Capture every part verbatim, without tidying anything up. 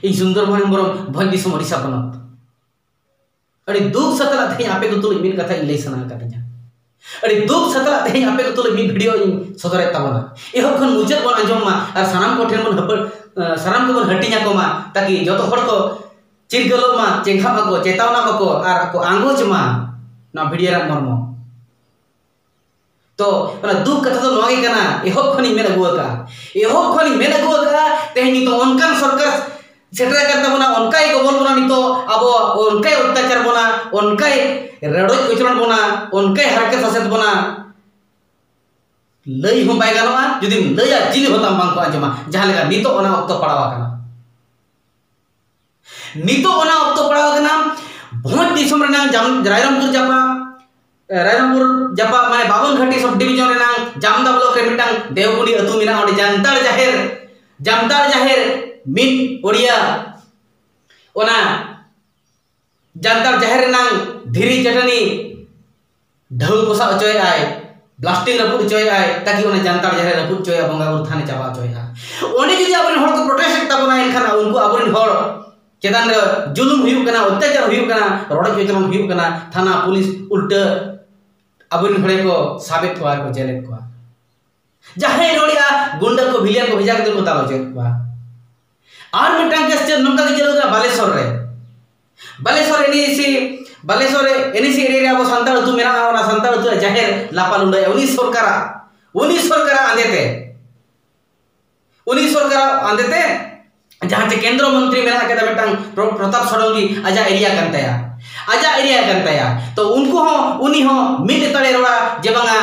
ᱤᱧ ᱥᱩᱱᱫᱚᱨ ᱢᱳᱦᱚᱱ ᱦᱮᱢᱵᱨᱚᱢ, ᱵᱷᱚᱸᱡᱽ ᱫᱤᱥᱚᱢ, ᱳᱰᱤᱥᱟ ᱯᱚᱱᱚᱛ᱾ ᱟᱹᱰᱤ ᱫᱩᱠ ᱥᱟᱛᱞᱟᱜ ᱛᱮᱦᱮᱧ ᱟᱯᱮ ᱠᱚ ᱛᱩᱞᱩᱡ ᱢᱤᱫ ᱠᱟᱛᱷᱟ ᱤᱧ ᱞᱟᱹᱭ ᱥᱟᱱᱟ ᱟᱠᱟᱫᱤᱧᱟ᱾ ᱟᱹᱰᱤ ᱫᱩᱠ ᱥᱟᱛᱞᱟᱜ ᱛᱮᱦᱮᱧ ᱟᱯᱮ ᱠᱚ ᱛᱩᱞᱩᱡ ᱢᱤᱫ ᱵᱷᱤᱰᱤᱭᱳ ᱤᱧ ᱥᱚᱫᱚᱨᱮᱫ ᱛᱟᱵᱚᱱᱟ᱾ ᱮᱦᱚᱵ ᱠᱷᱚᱱ ᱢᱩᱪᱟᱹᱫ ᱵᱚᱱ ᱟᱸᱡᱚᱢ ᱢᱟ ᱟᱨ ᱥᱟᱱᱟᱢ ᱠᱚᱴᱷᱮᱱ ᱵᱚᱱ ᱦᱟᱹᱯᱟᱹᱲ, ᱥᱟᱱᱟᱢ ᱠᱚᱵᱚᱱ ᱦᱟᱹᱴᱤᱧ ᱟᱠᱚ ᱢᱟ, ᱛᱟᱠᱤ ᱡᱚᱛᱚ ᱦᱚᱲ ᱠᱚ ᱪᱤᱨᱜᱟᱹᱞᱚᱜ ᱢᱟ, ᱪᱮᱸᱜᱷᱟᱜ ᱢᱟᱠᱚ, ᱪᱮᱛᱟᱣᱱᱟ ᱢᱟᱠᱚ ᱟᱨ ᱠᱚ ᱟᱸᱜᱚᱪ ᱢᱟ ᱱᱚᱣᱟ ᱵᱷᱤᱰᱤᱭᱳ ᱨᱮᱱᱟᱜ ᱢᱚᱨᱢᱚ᱾ ᱛᱚ ᱚᱱᱟ ᱫᱩᱠ ᱠᱟᱛᱷᱟ ᱫᱚ ᱱᱚᱣᱟ ᱜᱮ ᱠᱟᱱᱟ, ᱮᱦᱚᱵ ᱠᱷᱚᱱᱤᱧ ᱢᱮᱱ ᱟᱹᱜᱩ ᱟᱠᱟᱫᱼᱟ, ᱮᱦᱚᱵ ᱠᱷᱚᱱᱤᱧ ᱢᱮᱱ ᱟᱹᱜᱩ ᱟᱠᱟᱫᱼᱟ, ᱛᱮᱦᱮᱧ ᱱᱤᱛᱚᱜ ᱚᱱᱠᱟᱱ ᱥᱚᱨᱠᱟᱨ ᱥᱮᱴᱮᱨ ᱟᱠᱟᱱ ᱛᱟᱵᱚᱱᱟ, ᱚᱱᱠᱟᱭ ᱜᱚᱵᱚᱞ ᱵᱚᱱᱟ ᱱᱤᱛᱚᱜ, ᱟᱵᱚ ᱚᱱᱠᱟᱭ ᱚᱛᱛᱟᱪᱟᱨ ᱵᱚᱱᱟ, ᱚᱱᱠᱟᱭ ᱨᱚᱰᱚᱡ ᱠᱚᱪᱞᱚᱱ ᱵᱚᱱᱟ, ᱚᱱᱠᱟᱭ ᱦᱟᱨᱠᱮᱛ ᱥᱟᱥᱮᱛ ᱵᱚᱱᱟ, ᱞᱟᱹᱭ ᱦᱚᱸ ᱵᱟᱭ ᱜᱟᱱᱚᱜᱼᱟ᱾ ᱡᱩᱫᱤᱢ ᱞᱟᱹᱭᱟ, ᱪᱤᱞᱤ ᱦᱚᱸ ᱛᱟᱢ ᱵᱟᱝ ᱠᱚ ᱟᱸᱡᱚᱢᱟ, ᱡᱟᱦᱟᱸ ᱞᱮᱠᱟ ᱱᱤᱛᱚᱜ ᱚᱱᱟ ᱚᱠᱛᱚ ᱯᱟᱲᱟᱣ ᱟᱠᱟᱱᱟ᱾ ᱱᱤᱛᱚᱜ ᱚᱱᱟ ᱚᱠᱛᱚ ᱯᱟᱲᱟᱣ ᱟᱠᱟᱱᱟ᱾ ᱵᱷᱚᱸᱡᱽ ᱫᱤᱥᱚᱢ ᱨᱮᱱᱟᱝ ᱡᱟᱢ-, ᱨᱟᱭᱨᱚᱝᱯᱩᱨ ᱡᱟᱯᱟᱜ, ᱮ, ᱨᱟᱭᱨᱚᱝᱯᱩᱨ ᱡᱟᱯᱟᱜ, ᱢᱟᱱᱮ ᱵᱟᱵᱚᱱ ᱜᱷᱟᱴᱤ ᱥᱟᱵ ᱰᱤᱵᱤᱡᱚᱱ ᱨᱮᱱᱟᱝ ᱡᱟᱢᱫᱟ ᱵᱞᱚᱠ ᱨᱮ ᱢᱤᱫᱴᱟᱝ ᱫᱮᱣᱠᱩᱸᱰᱤ ᱟᱹᱛᱩ ᱢᱮᱱᱟᱜᱼᱟ᱾ ᱚᱸᱰᱮ ᱡᱟᱱᱛᱟᱲ ᱡᱟᱦᱮᱨ, ᱡᱟᱱᱛᱟᱲ ᱡᱟᱦᱮᱨ ᱢᱤᱫ ᱚᱲᱤᱭᱟ, ᱚᱱᱟ ᱡᱟᱱᱛᱟᱲ ᱡᱟᱦᱮᱨ ᱨᱮᱱᱟᱝ ᱫᱷᱤᱨᱤ ᱪᱟᱹᱴᱟᱹᱱᱤ ᱰᱷᱟᱹᱣ ᱯᱚᱥᱟᱜ ᱦᱚᱪᱚᱭᱮᱫᱼᱟᱭ, ᱵᱞᱟᱥᱴᱤᱝ ᱨᱟᱹᱯᱩᱫ ᱦᱚᱪᱚᱭᱮᱫᱼᱟᱭ, ᱛᱟᱠᱤ ᱚᱱᱟ ᱡᱟᱱᱛᱟᱲ ᱡᱟᱦᱮᱨ ᱨᱟᱹᱯᱩᱫ ᱦᱚᱪᱚᱭᱮᱫᱼᱟ, ᱵᱚᱸᱜᱟ ᱵᱩᱨᱩ ᱛᱷᱟᱱᱮ ᱪᱟᱵᱟ ᱦᱚᱪᱚᱭᱮᱫᱼᱟ᱾ ᱚᱸᱰᱮ ᱡᱩᱫᱤ ᱟᱵᱚᱨᱮᱱ ᱦᱚᱲ ᱠᱚ ᱯᱨᱚᱴᱮᱥᱴ ᱮᱫ ᱛᱟᱵᱚᱱᱟ, ᱮᱱᱠᱷᱟᱱ ᱩᱱᱠᱩ ᱟᱵᱚᱨᱮᱱ ᱦᱚᱲ ᱪᱮᱛᱟᱱ ᱨᱮ ᱡᱩᱞᱩᱢ ᱦᱩᱭᱩᱜ ᱠᱟᱱᱟ, ᱚᱛᱛᱟᱪᱟᱨ ᱦᱩᱭᱩᱜ ᱠᱟᱱᱟ, ᱨᱚᱰᱚᱡ ᱠᱚᱪᱞᱚᱱ ᱦᱩᱭᱩᱜ ᱠᱟᱱᱟ, ᱛᱷᱟᱱᱟ ᱯᱩᱞᱤᱥ ᱩᱞᱴᱟᱹ ᱟᱵᱚᱨᱮᱱ ᱦᱚᱲ ᱠᱚ ᱥᱟᱵᱮᱫ ᱠᱚᱣᱟ ᱟᱨ ᱠᱚ ᱡᱮᱞᱮᱫ ᱠᱚᱣᱟ᱾ ᱡᱟᱦᱟᱸᱭ ᱨᱚᱲᱮᱜᱼᱟ, ᱜᱩᱱᱰᱟᱹ ᱠᱚ, ᱵᱷᱤᱞᱤᱭᱟᱱ ᱠᱚ ᱵᱷᱮᱡᱟ ᱠᱟᱛᱮ ᱠᱚ ᱫᱟᱞ ᱦᱚᱪᱚᱭᱮᱫ ᱠᱚᱣᱟ᱾ ᱟᱨ ᱢᱤᱫᱴᱟᱝ ᱠᱮᱥ ᱪᱮᱫ ᱱᱚᱝᱠᱟ ᱜᱮ ᱪᱟᱹᱞᱩ ᱠᱟᱱᱟ ᱵᱟᱞᱮᱥᱚᱨ ᱨᱮ᱾ ᱵᱟᱞᱮᱥᱚᱨ ᱮᱱ ᱮ ᱥᱤ, ᱵᱟᱞᱮᱥᱚᱨ ᱨᱮ ᱮᱱ ᱮ ᱥᱤ ᱮᱨᱤᱭᱟ ᱨᱮ ᱟᱵᱚ ᱥᱟᱱᱛᱟᱲ ᱟᱹᱛᱩ ᱢᱮᱱᱟᱜᱼᱟ, ᱚᱱᱟ ᱥᱟᱱᱛᱟᱲ ᱟᱹᱛᱩ ᱨᱮ ᱡᱟᱦᱮᱨ ᱞᱟᱯᱟ ᱞᱩᱸᱰᱟᱹᱭᱟ᱾ ᱩᱱᱤ ᱥᱚᱨᱠᱟᱨᱟᱜ, ᱩᱱᱤ ᱥᱚᱨᱠᱟᱨᱟᱜ ᱟᱸᱫᱮ ᱛᱮ, ᱩᱱᱤ ᱥᱚᱨᱠᱟᱨᱟᱜ ᱟᱸᱫᱮ ᱛᱮ ᱡᱟᱦᱟᱸ ᱪᱮ ᱠᱮᱱᱫᱨᱚ ᱢᱚᱱᱛᱨᱤ ᱢᱮᱱᱟᱜ ᱠᱟᱫᱟ ᱢᱤᱫᱴᱟᱝ ᱯᱨᱚ-, ᱯᱨᱚᱛᱟᱯ ᱥᱚᱰᱚᱝᱜᱤ, ᱟᱡᱟᱜ ᱮᱨᱤᱭᱟ ᱠᱟᱱ ᱛᱟᱭᱟ, ᱟᱡᱟᱜ ᱮᱨᱤᱭᱟ ᱠᱟᱱ ᱛᱟᱭᱟ᱾ ᱛᱚ ᱩᱱᱠᱩ ᱦᱚᱸ, ᱩᱱᱤ ᱦᱚᱸ ᱢᱤᱫ ᱞᱮᱛᱟᱲᱮ ᱨᱚᱲᱟ ᱡᱮ ᱵᱟᱝᱟ,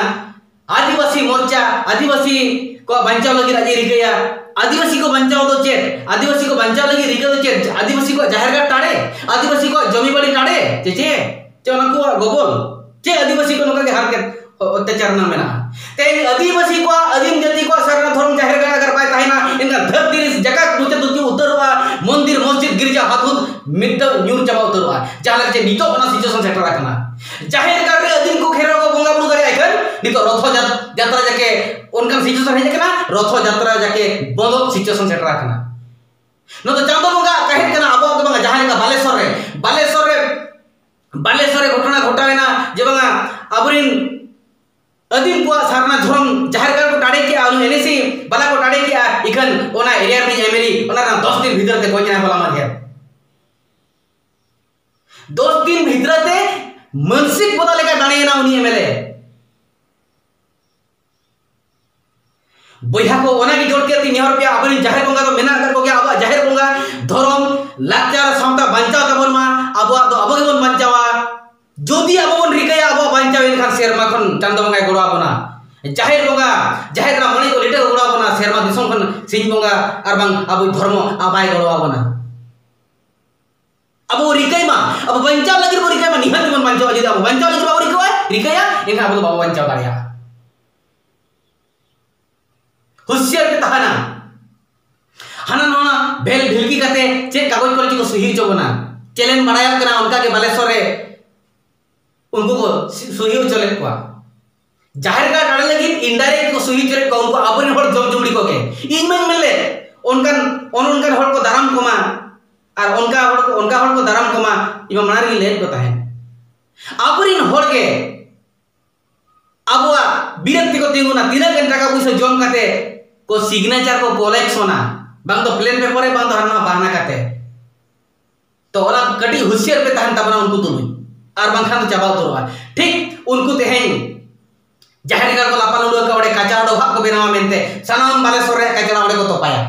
ᱟᱹᱫᱤᱵᱟᱹᱥᱤ ᱢᱳᱨᱪᱟ, ᱟᱹᱫᱤᱵᱟᱹᱥᱤ ᱠᱚᱣᱟᱜ ᱵᱟᱧᱪᱟᱣ ᱞᱟᱹᱜᱤᱫ ᱟᱡ ᱮ ᱨᱤᱠᱟᱹᱭᱟ᱾ ᱟᱹᱫᱤᱵᱟᱹᱥᱤ ᱠᱚ ᱵᱟᱧᱪᱟᱣ ᱫᱚ ᱪᱮᱫ? ᱟᱹᱫᱤᱵᱟᱹᱥᱤ ᱠᱚ ᱵᱟᱧᱪᱟᱣ ᱞᱟᱹᱜᱤᱫ ᱨᱤᱠᱟᱹ ᱫᱚ ᱪᱮᱫ? ᱟᱹᱫᱤᱵᱟᱹᱥᱤ ᱠᱚᱣᱟᱜ ᱡᱟᱦᱮᱨ ᱜᱟᱲ ᱴᱟᱲᱮ? ᱟᱹᱫᱤᱵᱟᱹᱥᱤ ᱠᱚᱣᱟᱜ ᱡᱚᱢᱤ ᱵᱟᱲᱤ ᱴᱟᱲᱮ? ᱪᱮ ᱪᱮᱫ? ᱪᱮ ᱚᱱᱟ ᱠᱚᱣᱟᱜ ᱜᱚᱵᱚᱞ? ᱪᱮ ᱟᱹᱫᱤᱵᱟᱹᱥᱤ ᱠᱚ ᱱᱚᱝᱠᱟ ᱜᱮ ᱦᱟᱨᱠᱮᱛ ᱚᱛᱛᱟᱪᱟᱨ ᱨᱮᱱᱟᱜ ᱢᱮᱱᱟᱜᱼᱟ? ᱛᱮᱦᱮᱧ ᱟᱹᱫᱤᱵᱟᱹᱥᱤ ᱠᱚᱣᱟᱜ, ᱟᱹᱫᱤᱢ ᱡᱟᱹᱛᱤ ᱠᱚᱣᱟᱜ ᱥᱟᱨᱱᱟ ᱫᱷᱚᱨᱚᱢ ᱡᱟᱦᱮᱨ ᱜᱟᱲ ᱟᱜᱟᱨ ᱵᱟᱭ ᱛᱟᱦᱮᱱᱟ, ᱮᱱᱠᱷᱟᱱ ᱫᱷᱟᱹᱨᱛᱤ ᱨᱮ ᱡᱟᱠᱟᱛ ᱢᱩᱪᱟᱹᱫ ᱩᱛᱟᱹᱨᱚᱜᱼᱟ, ᱢᱚᱱᱫᱤᱨ, ᱢᱚᱥᱡᱤᱫ, ᱜᱤᱨᱡᱟ, ᱦᱟᱛᱩᱫ ᱢᱤᱫ ᱫᱚ ᱧᱩᱨ ᱪᱟᱵᱟ ᱩᱛᱟᱹᱨᱚᱜᱼᱟ᱾ ᱡᱟᱦᱟᱸ ᱞᱮᱠᱟ ᱪᱮ ᱱᱤᱛᱚᱜ ᱚᱱᱟ situation ᱥᱮᱴᱮᱨ ᱟᱠᱟᱱᱟ᱾ ᱡᱟᱦᱮᱨ ᱜᱟᱲ ᱨᱮ ᱟᱹᱫᱤᱢ ᱠᱚ ᱠᱷᱮᱨᱣᱟᱲ ᱠᱚ ᱵᱚᱸᱜᱟ ᱵᱩᱨᱩ ᱫᱟᱲᱮᱭᱟᱜ ᱠᱷᱟᱱ ᱱᱤᱛᱚᱜ ᱨᱚᱛᱷᱚ ᱡᱟᱛ-, ᱡᱟᱛᱨᱟ ᱡᱟᱠᱮ ᱚᱱᱠᱟᱱ situation ᱦᱮᱡ ᱟᱠᱟᱱᱟ, ᱨᱚᱛᱷᱚ ᱡᱟᱛᱨᱟ ᱡᱟᱠᱮ ᱵᱚᱱᱫᱚ situation ᱥᱮᱴᱮᱨ ᱟᱠᱟᱱᱟ᱾ ᱱᱚᱣᱟ ᱫᱚ ᱪᱟᱸᱫᱚ ᱵᱚᱸᱜᱟ ᱠᱟᱹᱦᱤᱞ ᱠᱟᱱᱟ, ᱟᱵᱚᱣᱟᱜ ᱫᱚ ᱵᱟᱝᱟ᱾ ᱡᱟᱦᱟᱸ ᱞᱮᱠᱟ ᱵᱟᱞᱮᱥᱚᱨ ᱨᱮ ᱵᱟᱞᱮᱥᱚᱨ ᱨᱮ ᱵᱟᱞᱮᱥᱚᱨ ᱨᱮ ᱜᱷᱚᱴᱚᱱᱟ ᱜᱷᱚᱴᱟᱣ ᱮᱱᱟ ᱡᱮ ᱵᱟᱝᱟ, ᱟᱵᱚᱨᱮᱱ ᱟᱹᱫᱤᱢ ᱠᱚᱣᱟᱜ ᱥᱟᱨᱱᱟ ᱫᱷᱚᱨᱚᱢ ᱡᱟᱦᱮᱨ ᱜᱟᱲ ᱠᱚ ᱴᱟᱲᱮ ᱠᱮᱜᱼᱟ, ᱩᱱᱤ ᱮᱱᱮᱥᱤ ᱵᱟᱞᱟ ᱠᱚ ᱴᱟᱲᱮ ᱠᱮᱜᱼᱟ, ᱤᱠᱷᱟᱹᱱ ᱚᱱᱟ ᱮᱨᱤᱭᱟ ᱨᱤᱱᱤᱡ ᱮᱢᱮᱞᱤ ᱚᱱᱟ ᱨᱮᱱᱟᱜ ᱫᱚᱥ ᱫᱤᱱ ᱵᱷᱤᱛᱨᱤ ᱛᱮ ᱜᱚᱡ ᱮᱱᱟ ᱦᱚᱞᱟ ᱢᱟᱫᱷᱮᱨ᱾ ᱫᱚᱥ ᱫᱤᱱ ᱵᱷᱤᱛᱨᱤ ᱛᱮ ᱢᱟᱱᱥᱤᱠ ᱵᱚᱫᱟ ᱞᱮᱠᱟ ᱫᱟᱲᱮᱭᱮᱱᱟ ᱩᱱᱤ ᱮᱢᱮᱞᱮ᱾ ᱵᱚᱭᱦᱟ ᱠᱚ, ᱚᱱᱟ ᱜᱮ ᱡᱳᱨ ᱠᱮᱫ ᱛᱤᱧ ᱱᱮᱦᱚᱨ ᱯᱮᱭᱟ, ᱟᱵᱚᱨᱮᱱ ᱡᱟᱦᱮᱨ ᱵᱚᱸᱜᱟ ᱫᱚ ᱢᱮᱱᱟᱜ ᱟᱠᱟᱫ ᱠᱚᱜᱮᱭᱟ᱾ ᱟᱵᱚᱣᱟᱜ ᱡᱟᱦᱮᱨ ᱵᱚᱸᱜᱟ ᱫᱷᱚᱨᱚᱢ, ᱞᱟᱠᱪᱟᱨ, ᱥᱟᱶᱛᱟ ᱵᱟᱧᱪᱟᱣ ᱛᱟᱵᱚᱱ ᱢᱟ, ᱟᱵᱚᱣᱟᱜ ᱫᱚ ᱟᱵᱚ ᱜᱮᱵᱚᱱ ᱵᱟᱧᱪᱟᱣᱟ᱾ ᱡᱩᱫᱤ ᱟᱵᱚ ᱵᱚᱱ ᱨᱤᱠᱟᱹᱭᱟ ᱟᱵᱚᱣᱟᱜ ᱵᱟᱧᱪᱟᱣ, ᱮᱱᱠᱷᱟᱱ ᱥᱮᱨᱢᱟ ᱠᱷᱚᱱ ᱪᱟᱸᱫᱚ ᱵᱚᱸᱜᱟᱭ ᱜᱚᱲᱚ ᱟᱵᱚᱱᱟ᱾ ᱡᱟᱦᱮᱨ ᱵᱚᱸᱜᱟ, ᱡᱟᱦᱮᱨ ᱨᱮᱱᱟᱜ ᱢᱚᱬᱮ ᱠᱚ ᱞᱤᱴᱟᱹ ᱠᱚ ᱜᱚᱲᱚ ᱟᱵᱚᱱᱟ, ᱥᱮᱨᱢᱟ ᱫᱤᱥᱚᱢ ᱠᱷᱚᱱ ᱥᱤᱧ ᱵᱚᱸᱜᱟ ᱟᱨ ᱵᱟᱝ ᱟᱵᱚ ᱫᱷᱚᱨᱢᱚ ᱟᱵᱟᱭ ᱜᱚᱲᱚ ᱟᱵᱚᱱᱟ᱾ ᱟᱵᱚ ᱨᱤᱠᱟᱹᱭ ᱢᱟ, ᱟᱵᱚ ᱵᱟᱧᱪᱟᱣ ᱞᱟᱹᱜᱤᱫ ᱵᱚ ᱨᱤᱠᱟᱹᱭ ᱢᱟ, ᱱᱤᱦᱟᱹᱛ ᱵᱚᱱ ᱵᱟᱧᱪᱟᱣᱟ᱾ ᱡᱩᱫᱤ ᱟᱵᱚ ᱵᱟᱧᱪᱟᱣ ᱞᱟᱹᱜᱤᱫ ᱵᱟᱵᱚ ᱨᱤᱠᱟᱹᱭᱟ, ᱨᱤᱠᱟᱹᱭᱟ, ᱮᱱᱠᱷᱟᱱ ᱟᱵᱚ ᱫᱚ ᱵᱟᱵᱚ ᱵᱟᱧᱪᱟᱣ ᱫᱟᱲᱮᱭᱟᱜᱼᱟ᱾ ᱦᱩᱥᱤᱭᱟᱨ ᱯᱮ ᱛᱟᱦᱮᱱᱟ᱾ ᱦᱟᱱᱟ ᱱᱚᱣᱟ ᱵᱷᱮᱞ ᱰᱷᱤᱞᱠᱤ ᱠᱟᱛᱮ ᱪᱮᱫ ᱠᱟᱜᱚᱡᱽ ᱠᱚᱨᱮ ᱪᱚᱠᱚ ᱥᱩᱦᱤ ᱦᱚᱪᱚ ᱵᱚᱱᱟ᱾ ᱪᱮᱞᱮᱱ ᱵᱟᱲᱟᱭᱚᱜ ᱠᱟᱱᱟ, ᱚᱱᱠᱟ ᱜᱮ ᱵᱟᱞᱮᱥᱚᱨ ᱨᱮ ᱩᱱᱠᱩ ᱠᱚ ᱥᱩᱦᱤ ᱦᱚᱪᱚ ᱞᱮᱫ ᱠᱚᱣᱟ᱾ ᱡᱟᱦᱮᱨ ᱜᱟᱲ ᱟᱲᱮ ᱞᱟᱹᱜᱤᱫ indirect ᱠᱚ ᱥᱩᱦᱤ ᱦᱚᱪᱚ ᱞᱮᱫ ᱠᱚᱣᱟ, ᱩᱱᱠᱩ ᱟᱵᱚᱨᱮᱱ ᱦᱚᱲ ᱡᱚᱢ ᱡᱩᱢᱲᱤ ᱠᱚᱜᱮ᱾ ᱤᱧ ᱢᱟᱧ ᱢᱮᱱ ᱞᱮᱫ, ᱚᱱᱠᱟᱱ ᱚᱱ ᱚᱱᱠᱟᱱ ᱦᱚᱲ ᱠᱚ ᱫᱟᱨᱟᱢ ᱠᱚᱢᱟ, ᱟᱨ ᱚᱱᱠᱟ ᱦᱚᱲ ᱠᱚ ᱚᱱᱠᱟ ᱦᱚᱲ ᱠᱚ ᱫᱟᱨᱟᱢ ᱠᱚᱢᱟ, ᱤᱧ ᱢᱟ ᱢᱟᱲᱟᱝ ᱨᱮᱜᱮᱧ ᱞᱟᱹᱭᱮᱫ ᱠᱚ ᱛᱟᱦᱮᱸᱫ᱾ ᱟᱵᱚᱨᱮᱱ ᱦᱚᱲ ᱜᱮ ᱟᱵᱚᱣᱟᱜ ᱵᱤᱨᱟᱹᱫ ᱛᱮᱠᱚ ᱛᱤᱸᱜᱩᱱᱟ, ᱛᱤᱱᱟᱹᱜ ᱜᱟᱱ ᱴᱟᱠᱟ ᱯᱩᱭᱥᱟᱹ ᱡᱚᱢ ᱠᱟᱛᱮ ᱠᱚ signature ᱠᱚ collectionᱟ, ᱵᱟᱝ ᱫᱚ plain paper ᱨᱮ, ᱵᱟᱝ ᱫᱚ ᱦᱟᱱᱟ ᱵᱟᱦᱟᱱᱟ ᱠᱟᱛᱮ᱾ ᱛᱚ ᱚᱱᱟ ᱠᱟᱹᱴᱤᱡ ᱦᱩᱥᱤᱭᱟᱨ ᱯᱮ ᱛᱟᱦᱮᱱ ᱛᱟᱵᱚᱱᱟ ᱩᱱᱠᱩ ᱛᱩᱞᱩᱡ, ᱟᱨ ᱵᱟᱝᱠᱷᱟᱱ ᱫᱚ ᱪᱟᱵᱟ ᱩᱛᱟᱹᱨᱚᱜᱼᱟ᱾ ᱴᱷᱤᱠ ᱩᱱᱠᱩ ᱛᱮᱦᱮᱧ ᱡᱟᱦᱮᱨ ᱜᱟᱲ ᱠᱚ ᱞᱟᱯᱟ ᱞᱩᱰᱟᱹ ᱟᱠᱟᱫ, ᱚᱸᱰᱮ ᱠᱟᱪᱲᱟ ᱰᱚᱵᱷᱟᱜ ᱠᱚ ᱵᱮᱱᱟᱣᱟ ᱢᱮᱱᱛᱮ ᱥᱟᱱᱟᱢ ᱵᱟᱞᱮᱥᱚᱨ ᱨᱮᱭᱟᱜ ᱠᱟᱪᱲᱟ ᱚᱸᱰᱮ ᱠᱚ ᱛᱚᱯᱟᱭᱟ᱾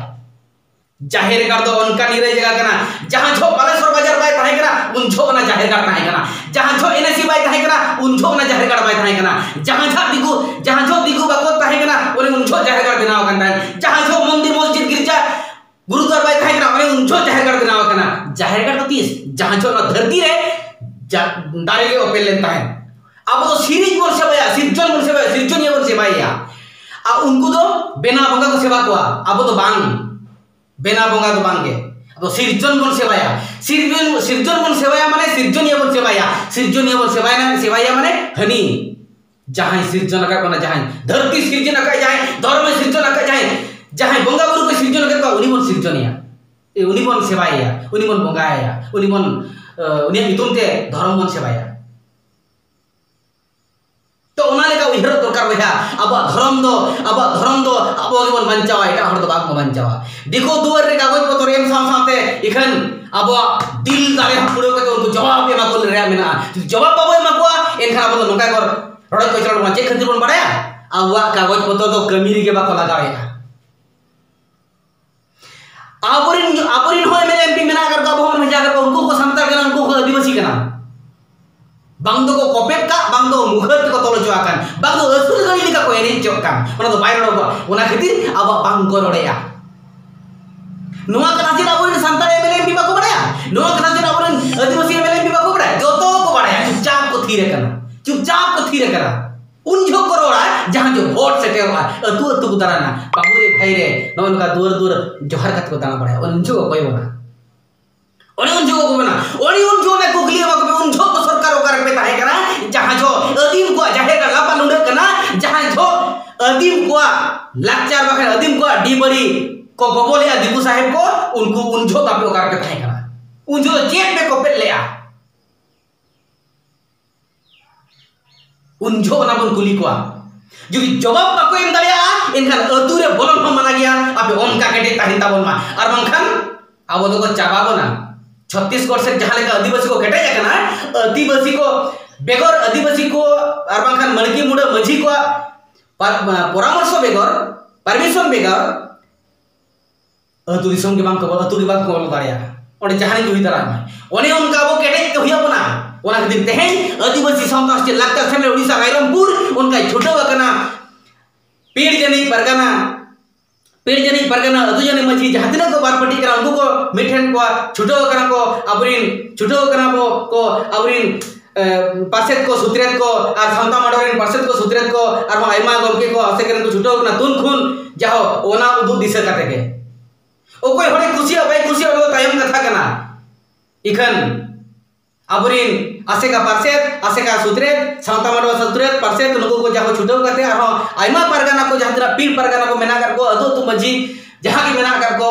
ᱡᱟᱦᱮᱨ ᱜᱟᱲ ᱫᱚ ᱚᱱᱠᱟ ᱱᱤᱨᱟᱹᱭ ᱡᱟᱭᱜᱟ ᱠᱟᱱᱟ, ᱡᱟᱦᱟᱸ ᱡᱚᱦᱚᱜ ᱵᱟᱞᱮᱥᱚᱨ ᱵᱟᱡᱟᱨ ᱵᱟᱭ ᱛᱟᱦᱮᱸ ᱠᱟᱱᱟ, ᱩᱱ ᱡᱚᱦᱚᱜ ᱚᱱᱟ ᱡᱟᱦᱮᱨ ᱜᱟᱲ ᱛᱟᱦᱮᱸ ᱠᱟᱱᱟ᱾ ᱡᱟᱦᱟᱸ ᱡᱚᱦᱚᱜ NAC ᱵᱟᱭ ᱛᱟᱦᱮᱸ ᱠᱟᱱᱟ, ᱩᱱ ᱡᱚᱦᱚᱜ ᱚᱱᱟ ᱡᱟᱦᱮᱨ ᱜᱟᱲ ᱵᱟᱭ ᱛᱟᱦᱮᱸ ᱠᱟᱱᱟ᱾ ᱡᱟᱦᱟᱸ ᱡᱚᱦᱚᱜ ᱫᱤᱠᱩ, ᱡᱟᱦᱟᱸ ᱡᱚᱦᱚᱜ ᱫᱤᱠᱩ ᱵᱟᱠᱚ ᱛᱟᱦᱮᱸ ᱠᱟᱱᱟ, ᱚᱱᱮ ᱩᱱ ᱡᱚᱦᱚᱜ ᱡᱟᱦᱮᱨ ᱜᱟᱲ ᱵᱮᱱᱟᱣ ᱟᱠᱟᱱ ᱛᱟᱦᱮᱸᱫ᱾ ᱡᱟᱦᱟᱸ ᱡᱚᱦᱚᱜ ᱢᱚᱱᱫᱤᱨ, ᱢᱚᱥᱡᱤᱫ, ᱜᱤᱨᱡᱟ, ᱜᱩᱨᱩᱫᱩᱣᱟᱨ ᱵᱟᱭ ᱛᱟᱦᱮᱸ ᱠᱟᱱᱟ, ᱚᱱᱮ ᱩᱱ ᱡᱚᱦᱚᱜ ᱡᱟᱦᱮᱨ ᱜᱟᱲ ᱵᱮᱱᱟᱣ ᱟᱠᱟᱱᱟ᱾ ᱡᱟᱦᱮᱨ ᱜᱟᱲ ᱫᱚ ᱛᱤᱥ? ᱡᱟᱦᱟᱸ ᱡᱚᱦᱚᱜ ᱱᱚᱣᱟ ᱫᱷᱟᱹᱨᱛᱤ ᱨᱮ ᱡᱟ-, ᱫᱟᱨᱮ ᱜᱮ ᱚᱯᱮᱞ ᱞᱮᱱ ᱛᱟᱦᱮᱸᱫ᱾ ᱟᱵᱚ ᱫᱚ ᱥᱤᱨᱤᱡ ᱵᱚᱱ ᱥᱮᱵᱟᱭᱟ, ᱥᱤᱨᱡᱚᱱ ᱵᱚᱱ ᱥᱮᱵᱟᱭᱟ, ᱥᱤᱨᱡᱚᱱᱤᱭᱟᱹ ᱵᱚᱱ ᱥᱮᱵᱟᱭᱮᱭᱟ᱾ ᱟᱨ ᱩᱱᱠᱩ ᱫᱚ ᱵᱮᱱᱟᱣ ᱵᱚᱸᱜᱟ ᱠᱚ ᱥᱮᱵᱟ ᱠᱚᱣᱟ, ᱟᱵᱚ ᱫᱚ ᱵᱟᱝ᱾ ᱵᱮᱱᱟᱣ ᱵᱚᱸᱜᱟ ᱫᱚ ᱵᱟᱝ ᱜᱮ᱾ ᱟᱵᱚ ᱥᱤᱨᱡᱚᱱ ᱵᱚᱱ ᱥᱮᱵᱟᱭᱟ, ᱥᱤᱨᱡᱚᱱ, ᱥᱤᱨᱡᱚᱱ ᱵᱚᱱ ᱥᱮᱵᱟᱭᱟ ᱢᱟᱱᱮ ᱥᱤᱨᱡᱚᱱᱤᱭᱟᱹ ᱵᱚᱱ ᱥᱮᱵᱟᱭᱟ, ᱥᱤᱨᱡᱚᱱᱤᱭᱟᱹ ᱵᱚᱱ ᱥᱮᱵᱟᱭᱟ, ᱥᱮᱵᱟᱭᱟ ᱢᱟᱱᱮ ᱦᱟᱹᱱᱤ ᱡᱟᱦᱟᱸᱭ ᱥᱤᱨᱡᱚᱱ ᱟᱠᱟᱫ ᱵᱚᱱᱟ, ᱡᱟᱦᱟᱸᱭ ᱫᱷᱟᱹᱨᱛᱤ ᱥᱤᱨᱡᱚᱱ ᱟᱠᱟᱫ, ᱡᱟᱦᱟᱸᱭ ᱫᱷᱚᱨᱢᱮ ᱥᱤᱨᱡᱚᱱ ᱟᱠᱟᱫ, ᱡᱟᱦᱟᱸᱭ, ᱡᱟᱦᱟᱸᱭ ᱵᱚᱸᱜᱟ ᱵᱩᱨᱩ ᱠᱚ ᱥᱤᱨᱡᱚᱱ ᱟᱠᱟᱫ ᱠᱚᱣᱟ, ᱩᱱᱤ ᱵᱚᱱ ᱥᱤᱨᱡᱚᱱᱮᱭᱟ᱾ ᱩᱱᱤ ᱵᱚᱱ ᱥᱮᱵᱟᱭᱮᱭᱟ, ᱩᱱᱤ ᱵᱚᱱ ᱵᱚᱸᱜᱟᱭᱟ, ᱩᱱᱤ ᱵᱚᱱ ᱩᱱᱤᱭᱟᱜ ᱧᱩᱛᱩᱢ ᱛᱮ ᱫᱷᱚᱨᱚᱢ ᱵᱚᱱ ᱥᱮᱵᱟᱭᱟ᱾ ᱛᱚ ᱚᱱᱟ ᱞᱮᱠᱟ ᱩᱭᱦᱟᱹᱨᱚᱜ ᱫᱚᱨᱠᱟᱨ ᱵᱚᱭᱦᱟ, ᱟᱵᱚᱣᱟᱜ ᱫᱷᱚᱨᱚᱢ ᱫᱚ ᱟᱵᱚᱣᱟᱜ ᱫᱷᱚᱨᱚᱢ ᱫᱚ ᱟᱵᱚ ᱜᱮᱵᱚᱱ ᱵᱟᱧᱪᱟᱣᱟ, ᱮᱴᱟᱜ ᱦᱚᱲ ᱫᱚ ᱵᱟᱝ ᱠᱚ ᱵᱟᱧᱪᱟᱣᱟ᱾ ᱫᱤᱠᱩ ᱫᱩᱣᱟᱹᱨ ᱨᱮ ᱠᱟᱜᱚᱡᱽ ᱯᱚᱛᱚᱨ ᱮᱢ ᱥᱟᱶ ᱥᱟᱶᱛᱮ ᱤᱠᱷᱟᱹᱱ ᱟᱵᱚᱣᱟᱜ ᱫᱤᱞ ᱫᱟᱲᱮ ᱦᱚᱸ ᱯᱩᱨᱟᱹᱣ ᱠᱟᱛᱮ ᱩᱱᱠᱩ ᱡᱚᱵᱟᱵ ᱮᱢᱟ ᱠᱚ ᱨᱮᱭᱟᱜ ᱢᱮᱱᱟᱜᱼᱟ᱾ ᱡᱩᱫᱤ ᱡᱚᱵᱟᱵ ᱵᱟᱵᱚ ᱮᱢᱟ ᱠᱚᱣᱟ, ᱮᱱᱠᱷᱟᱱ ᱟᱵᱚ ᱫᱚ ᱱᱚᱝᱠᱟ ᱠᱚ ᱨᱚᱲᱚᱡ ᱠᱚᱪᱞᱚᱱ ᱵᱚᱱᱟ᱾ ᱪᱮᱫ ᱠᱷᱟᱹᱛᱤᱨ ᱵᱚᱱ ᱵᱟᱲᱟᱭᱟ? ᱟᱵᱚᱣᱟᱜ ᱠᱟᱜᱚᱡᱽ ᱯᱚᱛᱚᱨ ᱫᱚ ᱠᱟᱹᱢᱤ ᱨᱮᱜᱮ ᱵᱟᱠᱚ ᱞᱟᱜᱟᱣᱮᱫᱼᱟ᱾ ᱟᱵᱚᱨᱮᱱ ᱟᱵᱚᱨᱮᱱ ᱦᱚᱸ ᱮᱢ ᱮᱞ ᱮᱢ ᱯᱤ ᱢᱮᱱᱟᱜ ᱟᱠᱟᱫ ᱠᱚᱣᱟ, ᱟᱵᱚ ᱦᱚᱸ ᱵᱷᱮᱡᱟ ᱟᱠᱟᱫ ᱠᱚᱣᱟ᱾ ᱩᱱᱠᱩ ᱠᱚ ᱥᱟᱱᱛᱟᱲ ᱠᱟᱱᱟ, ᱩᱱᱠᱩ ᱠᱚ ᱟᱹᱫᱤᱵᱟᱹᱥᱤ ᱠᱟᱱᱟ᱾ ᱵᱟᱝ ᱫᱚᱠᱚ ᱠᱚᱯᱮᱫ ᱠᱟᱜ, ᱵᱟᱝ ᱫᱚ ᱢᱩᱠᱷᱟᱹᱨ ᱛᱮᱠᱚ ᱛᱚᱞ ᱦᱚᱪᱚ ᱟᱠᱟᱱ, ᱵᱟᱝ ᱫᱚ ᱟᱹᱥᱩᱞ ᱜᱟᱹᱲᱤ ᱞᱮᱠᱟ ᱠᱚ ᱮᱱᱮᱡ ᱦᱚᱪᱚᱜ ᱠᱟᱱ, ᱚᱱᱟ ᱫᱚ ᱵᱟᱭ ᱨᱚᱲ ᱠᱚᱣᱟ᱾ ᱚᱱᱟ ᱠᱷᱟᱹᱛᱤᱨ ᱟᱵᱚᱣᱟᱜ ᱵᱟᱝ ᱠᱚ ᱨᱚᱲᱮᱜᱼᱟ᱾ ᱱᱚᱣᱟ ᱠᱟᱛᱷᱟ ᱪᱮᱫ ᱟᱵᱚᱨᱮᱱ Santal M L M P ᱵᱟᱠᱚ ᱵᱟᱲᱟᱭᱟ? ᱱᱚᱣᱟ ᱠᱟᱛᱷᱟ ᱪᱮᱫ ᱟᱵᱚᱨᱮᱱ ᱟᱹᱫᱤᱵᱟᱹᱥᱤ ᱮᱢ ᱮᱞ ᱮᱢ ᱯᱤ ᱵᱟᱠᱚ ᱵᱟᱲᱟᱭᱟ? ᱡᱚᱛᱚ ᱠᱚ ᱵᱟᱲᱟᱭᱟ, ᱪᱩᱯᱪᱟᱯ ᱠᱚ ᱛᱷᱤᱨ ᱟᱠᱟᱱᱟ, ᱪᱩᱯᱪᱟᱯ ᱠᱚ ᱛᱷᱤᱨ ᱟᱠᱟᱱᱟ᱾ ᱩᱱ ᱡᱚᱦᱚᱜ ᱠᱚ ᱨᱚᱲᱟ, ᱡᱟᱦᱟᱸ ᱡᱚᱦᱚᱜ ᱵᱷᱳᱴ ᱥᱮᱴᱮᱨᱚᱜᱼᱟ, ᱟᱹᱛᱩ ᱟᱹᱛᱩ ᱠᱚ ᱫᱟᱬᱟᱱᱟ, ᱵᱟᱹᱵᱩ ᱨᱮ ᱵᱷᱟᱹᱭ ᱨᱮ, ᱱᱚᱜᱼᱚ ᱱᱚᱝᱠᱟ ᱫᱩᱣᱟᱹᱨ ᱫᱩᱣᱟᱹᱨ ᱡᱚᱦᱟᱨ ᱠᱟᱛᱮ ᱠᱚ ᱫᱟᱬᱟ ᱵᱟᱲᱟᱭᱟ, ᱩᱱ ᱡᱚᱦᱚᱜ ᱚᱠᱚᱭ ᱵᱚᱱᱟ? ᱚᱱᱮ ᱩᱱ ᱡᱚᱦᱚᱜ ᱠᱚ ᱢᱮᱱᱟ, ᱚᱱᱮ ᱩᱱ ᱡᱚᱦᱚᱜ ᱚᱱᱟ ᱠᱩᱠᱞᱤ ᱮᱢᱟ ᱠᱚᱯᱮ, ᱩᱱ ᱡᱚᱦᱚᱜ ᱫᱚ ᱥᱚᱨᱠᱟᱨ ᱚᱠᱟ ᱨᱮᱯᱮ ᱛᱟᱦᱮᱸ ᱠᱟᱱᱟ? ᱡᱟᱦᱟᱸ ᱡᱚᱦᱚᱜ ᱟᱹᱫᱤᱢ ᱠᱚᱣᱟᱜ ᱡᱟᱦᱮᱨ ᱜᱟᱲ ᱞᱟᱯᱟ ᱞᱩᱸᱰᱟᱹᱜ ᱠᱟᱱᱟ, ᱡᱟᱦᱟᱸ ᱡᱚᱦᱚᱜ ᱟᱹᱫᱤᱢ ᱠᱚᱣᱟᱜ ᱞᱟᱠᱪᱟᱨ ᱵᱟᱠᱷᱟᱱ ᱟᱹᱫᱤᱢ ᱠᱚᱣᱟᱜ ᱰᱤ ᱵᱟᱹᱲᱤ ᱠᱚ ᱜᱚᱵᱚᱞᱮᱜᱼᱟ ᱫᱤᱠᱩ ᱥᱟᱦᱮᱵᱽ ᱠᱚ, ᱩᱱᱠᱩ ᱩᱱ ᱡᱚᱦᱚᱜ ᱟᱯᱮ ᱚᱠᱟ ᱨᱮᱯᱮ ᱛᱟᱦᱮᱸ ᱠᱟᱱᱟ? ᱩᱱ ᱡᱚᱦᱚᱜ ᱪᱮᱫ ᱯᱮ ᱠᱚᱯᱮᱫ ᱞᱮᱜᱼᱟ? ᱩᱱ ᱡᱚᱦᱚᱜ ᱚᱱᱟ ᱵᱚᱱ ᱠᱩᱞᱤ ᱠᱚᱣᱟ᱾ ᱡᱩᱫᱤ ᱡᱚᱵᱟᱵ ᱵᱟᱠᱚ ᱮᱢ ᱫᱟᱲᱮᱭᱟᱜᱼᱟ, ᱮᱱᱠᱷᱟᱱ ᱟᱹᱛᱩ ᱨᱮ ᱵᱚᱞᱚᱱ ᱦᱚᱸ ᱢᱟᱱᱟ ᱜᱮᱭᱟ᱾ ᱟᱯᱮ ᱚᱱᱠᱟ ᱠᱮᱴᱮᱡ ᱛᱟᱦᱮᱱ ᱛᱟᱵᱚᱱ ᱢᱟ, ᱟᱨ ᱵᱟᱝᱠᱷᱟᱱ ᱟᱵᱚ ᱫᱚᱠᱚ ᱪᱟᱵᱟ ᱵᱚᱱᱟ᱾ ᱪᱷᱚᱛᱛᱤᱥᱜᱚᱲ ᱥᱮᱫ ᱡᱟᱦᱟᱸ ᱞᱮᱠᱟ ᱟᱹᱫᱤᱵᱟᱹᱥᱤ ᱠᱚ ᱠᱮᱴᱮᱡ ᱟᱠᱟᱱᱟ, ᱟᱹᱫᱤᱵᱟᱹᱥᱤ ᱠᱚ ᱵᱮᱜᱚᱨ, ᱟᱹᱫᱤᱵᱟᱹᱥᱤ ᱠᱚ ᱟᱨ ᱵᱟᱝᱠᱷᱟᱱ ᱢᱟᱹᱲᱠᱤ ᱢᱩᱰᱟᱹ ᱢᱟᱹᱡᱷᱤ ᱠᱚᱣᱟᱜ ᱯᱟ-, ᱯᱚᱨᱟᱢᱚᱨᱥᱚ ᱵᱮᱜᱚᱨ, ᱯᱟᱨᱢᱤᱥᱚᱱ ᱵᱮᱜᱚᱨ ᱟᱹᱛᱩ ᱫᱤᱥᱚᱢ ᱜᱮ ᱵᱟᱝ ᱠᱚ, ᱟᱹᱛᱩ ᱜᱮ ᱵᱟᱝ ᱠᱚ ᱵᱚᱞᱚ ᱫᱟᱲᱮᱭᱟᱜᱼᱟ᱾ ᱚᱸᱰᱮ ᱡᱟᱦᱟᱱᱤᱡ ᱜᱮ ᱦᱩᱭ ᱫᱟᱲᱮᱭᱟᱜ ᱢᱟᱭ᱾ ᱚᱱᱮ ᱚᱱᱠᱟ ᱟᱵᱚ ᱠᱮᱴᱮᱡ ᱛᱮ ᱦᱩᱭ ᱟᱵᱚᱱᱟ᱾ ᱚᱱᱟ ᱠᱷᱟᱹᱛᱤᱨ ᱛᱮᱦᱮᱧ ᱟᱹᱫᱤᱵᱟᱹᱥᱤ ᱥᱟᱶᱛᱟ ᱥᱮᱪᱮᱫ ᱞᱟᱠᱪᱟᱨ ᱥᱮᱢᱞᱮᱫ ᱳᱰᱤᱥᱟ ᱨᱟᱭᱨᱚᱝᱯᱩᱨ ᱚᱱᱠᱟᱭ ᱪᱷᱩᱴᱟᱹᱣ ᱟᱠᱟᱱᱟ᱾ ᱯᱤᱲ ᱡᱟᱹᱱᱤᱡ ᱯᱟᱨᱜᱟᱱᱟ, ᱯᱤᱲ ᱡᱟᱹᱱᱤᱡ ᱯᱟᱨᱜᱟᱱᱟ, ᱟᱹᱛᱩ ᱡᱟᱹᱱᱤᱡ ᱢᱟᱹᱡᱷᱤ, ᱡᱟᱦᱟᱸ ᱛᱤᱱᱟᱹᱜ ᱠᱚ ᱵᱟᱨ ᱯᱟᱹᱴᱤ ᱠᱟᱱᱟ, ᱩᱱᱠᱩ ᱠᱚ ᱢᱤᱫ ᱴᱷᱮᱱ ᱠᱚ ᱪᱷᱩᱴᱟᱹᱣ ᱟᱠᱟᱱᱟ ᱠᱚ, ᱟᱵᱚᱨᱤᱱ ᱪᱷᱩᱴᱟᱹᱣ ᱟᱠᱟᱱᱟ ᱵᱚ ᱠᱚ, ᱟᱵᱚᱨᱤᱱ ᱮ, ᱯᱟᱨᱥᱮᱛ ᱠᱚ, ᱥᱩᱛᱨᱮᱛ ᱠᱚ, ᱟᱨ ᱥᱟᱶᱛᱟ ᱢᱟᱰᱣᱟ ᱨᱮᱱ ᱯᱟᱨᱥᱮᱛ ᱠᱚ, ᱥᱩᱛᱨᱮᱛ ᱠᱚ, ᱟᱨᱦᱚᱸ ᱟᱭᱢᱟ ᱜᱚᱢᱠᱮ ᱠᱚ, ᱟᱥᱮᱠᱟ ᱨᱮᱱ ᱠᱚ ᱪᱷᱩᱴᱟᱹᱣ ᱠᱟᱱᱟ, ᱛᱩᱱ ᱠᱷᱚᱱ ᱡᱟᱦᱳ ᱚᱱᱟ ᱩᱫᱩᱜ ᱫᱤᱥᱟᱹ ᱠᱟᱛᱮ ᱜᱮ᱾ ᱚᱠᱚᱭ ᱦᱚᱲᱮ ᱠᱩᱥᱤᱭᱟᱜ ᱵᱟᱭ ᱠᱩᱥᱤᱭᱟᱜ, ᱚᱱᱟ ᱫᱚ ᱛᱟᱭᱚᱢ ᱠᱟᱛᱷᱟ ᱠᱟᱱᱟ᱾ ᱤᱠᱷᱟᱹᱱ ᱟᱵᱚᱨᱤᱱ ᱟᱥᱮᱠᱟ ᱯᱟᱨᱥᱮᱛ, ᱟᱥᱮᱠᱟ ᱥᱩᱛᱨᱮᱛ, ᱥᱟᱶᱛᱟ ᱢᱟᱰᱣᱟ ᱥᱩᱛᱨᱮᱛ, ᱯᱟᱨᱥᱮᱛ, ᱱᱩᱠᱩ ᱠᱚ ᱡᱟᱦᱳ ᱪᱷᱩᱴᱟᱹᱣ ᱠᱟᱛᱮ ᱟᱨᱦᱚᱸ ᱟᱭᱢᱟ ᱯᱟᱨᱜᱟᱱᱟ ᱠᱚ, ᱡᱟᱦᱟᱸ ᱛᱤᱱᱟᱹᱜ ᱯᱤᱲ ᱯᱟᱨᱜᱟᱱᱟ ᱠᱚ ᱢᱮᱱᱟᱜ ᱟᱠᱟᱫ ᱠᱚ, ᱟᱹᱛᱩ ᱟᱹᱛᱩ ᱢᱟᱹᱡᱷᱤ ᱡᱟᱦᱟᱸ ᱜᱮ ᱢᱮᱱᱟᱜ ᱟᱠᱟᱫ ᱠᱚ,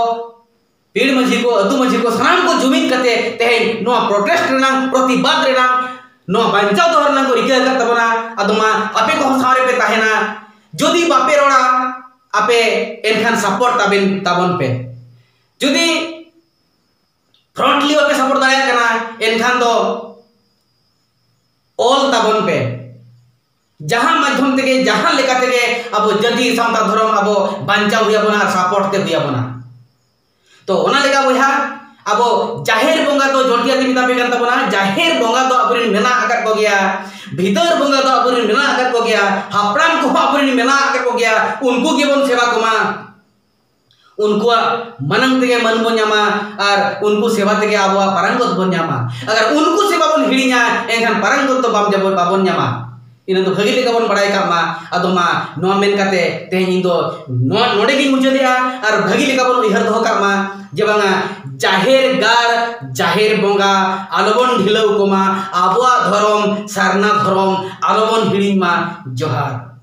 ᱯᱤᱲ ᱢᱟᱹᱡᱷᱤ ᱠᱚ, ᱟᱹᱛᱩ ᱢᱟᱹᱡᱷᱤ ᱠᱚ, ᱥᱟᱱᱟᱢ ᱠᱚ ᱡᱩᱢᱤᱫ ᱠᱟᱛᱮ ᱛᱮᱦᱮᱧ ᱱᱚᱣᱟ ᱯᱨᱚᱴᱮᱥᱴ ᱨᱮᱱᱟᱜ, ᱯᱨᱚᱛᱤᱵᱟᱫ ᱨᱮᱱᱟᱜ, ᱱᱚᱣᱟ ᱵᱟᱧᱪᱟᱣ ᱫᱚᱦᱚ ᱨᱮᱱᱟᱜ ᱠᱚ ᱨᱤᱠᱟᱹ ᱟᱠᱟᱫ ᱛᱟᱵᱚᱱᱟ᱾ ᱟᱫᱚ ᱢᱟ ᱟᱯᱮ ᱠᱚᱦᱚᱸ ᱥᱟᱶ ᱨᱮᱯᱮ ᱛᱟᱦᱮᱱᱟ᱾ ᱡᱩᱫᱤ ᱵᱟᱯᱮ ᱨᱚᱲᱟ ᱟᱯᱮ, ᱮᱱᱠᱷᱟᱱ ᱥᱟᱯᱳᱨᱴ ᱛᱟᱵᱮᱱ, ᱛᱟᱵᱚᱱ ᱯᱮ᱾ ᱡᱩᱫᱤ ᱯᱷᱨᱚᱱᱴᱞᱤ ᱵᱟᱯᱮ ᱥᱟᱯᱳᱨᱴ ᱫᱟᱲᱮᱭᱟᱜ ᱠᱟᱱᱟ, ᱮᱱᱠᱷᱟᱱ ᱫᱚ ᱚᱞ ᱛᱟᱵᱚᱱ ᱯᱮ᱾ ᱡᱟᱦᱟᱸ ᱢᱟᱫᱽᱫᱷᱚᱢ ᱛᱮᱜᱮ, ᱡᱟᱦᱟᱸ ᱞᱮᱠᱟ ᱛᱮᱜᱮ ᱟᱵᱚ ᱡᱟᱹᱛᱤ ᱥᱟᱶᱛᱟ ᱫᱷᱚᱨᱚᱢ ᱟᱵᱚ ᱵᱟᱧᱪᱟᱣ ᱦᱩᱭ ᱟᱵᱚᱱᱟ ᱟᱨ ᱥᱟᱯᱳᱨᱴ ᱛᱮ ᱦᱩᱭ ᱟᱵᱚᱱᱟ᱾ ᱛᱚ ᱚᱱᱟ ᱞᱮᱠᱟ ᱵᱚᱭᱦᱟ, ᱟᱵᱚ ᱡᱟᱦᱮᱨ ᱵᱚᱸᱜᱟ ᱫᱚ ᱡᱚᱲᱛᱤ ᱟᱹᱛᱤ ᱢᱮᱛᱟ ᱯᱮ ᱠᱟᱱ ᱛᱟᱵᱚᱱᱟ᱾ ᱡᱟᱦᱮᱨ ᱵᱚᱸᱜᱟ ᱫᱚ ᱟᱵᱚᱨᱮᱱ ᱢᱮᱱᱟᱜ ᱟᱠᱟᱫ ᱠᱚᱜᱮᱭᱟ, ᱵᱷᱤᱛᱟᱹᱨ ᱵᱚᱸᱜᱟ ᱫᱚ ᱟᱵᱚᱨᱮᱱ ᱢᱮᱱᱟᱜ ᱟᱠᱟᱫ ᱠᱚᱜᱮᱭᱟ, ᱦᱟᱯᱲᱟᱢ ᱠᱚᱦᱚᱸ ᱟᱵᱚᱨᱮᱱ ᱢᱮᱱᱟᱜ ᱟᱠᱟᱫ ᱠᱚᱜᱮᱭᱟ, ᱩᱱᱠᱩ ᱜᱮᱵᱚᱱ ᱥᱮᱵᱟ ᱠᱚᱢᱟ᱾ ᱩᱱᱠᱩᱣᱟᱜ ᱢᱟᱱᱟᱝ ᱛᱮᱜᱮ ᱢᱟᱹᱱ ᱵᱚᱱ ᱧᱟᱢᱟ ᱟᱨ ᱩᱱᱠᱩ ᱥᱮᱵᱟ ᱛᱮᱜᱮ ᱟᱵᱚᱣᱟᱜ ᱯᱟᱨᱟᱝᱜᱚᱛ ᱵᱚᱱ ᱧᱟᱢᱟ᱾ ᱟᱜᱟᱨ ᱩᱱᱠᱩ ᱥᱮᱵᱟ ᱵᱚᱱ ᱦᱤᱲᱤᱧᱟ, ᱮᱱᱠᱷᱟᱱ ᱯᱟᱨᱟᱝᱜᱚᱛ ᱫᱚ ᱵᱟᱢ, ᱵᱟᱵᱚᱱ ᱧᱟᱢᱟ᱾ ᱤᱱᱟᱹ ᱫᱚ ᱵᱷᱟᱹᱜᱤ ᱞᱮᱠᱟ ᱵᱚᱱ ᱵᱟᱲᱟᱭ ᱠᱟᱜ ᱢᱟ᱾ ᱟᱫᱚ ᱢᱟ ᱱᱚᱣᱟ ᱢᱮᱱ ᱠᱟᱛᱮ ᱛᱮᱦᱮᱧ ᱤᱧ ᱫᱚ ᱱᱚᱣᱟ, ᱱᱚᱰᱮ ᱜᱤᱧ ᱢᱩᱪᱟᱹᱫᱮᱜᱼᱟ᱾ ᱟᱨ ᱵᱷᱟᱹᱜᱤ ᱞᱮᱠᱟ ᱵᱚᱱ ᱩᱭᱦᱟᱹᱨ ᱫᱚᱦᱚ ᱠᱟᱜ ᱢᱟ ᱡᱮ ᱵᱟᱝᱟ, ᱡᱟᱦᱮᱨ ᱜᱟᱲ, ᱡᱟᱦᱮᱨ ᱵᱚᱸᱜᱟ ᱟᱞᱚᱵᱚᱱ ᱰᱷᱤᱞᱟᱹᱣ ᱠᱚᱢᱟ, ᱟᱵᱚᱣᱟᱜ ᱫᱷᱚᱨᱚᱢ, ᱥᱟᱨᱱᱟ ᱫᱷᱚᱨᱚᱢ ᱟᱞᱚᱵᱚᱱ ᱦᱤᱲᱤᱧ ᱢᱟ᱾ ᱡᱚᱦᱟᱨ᱾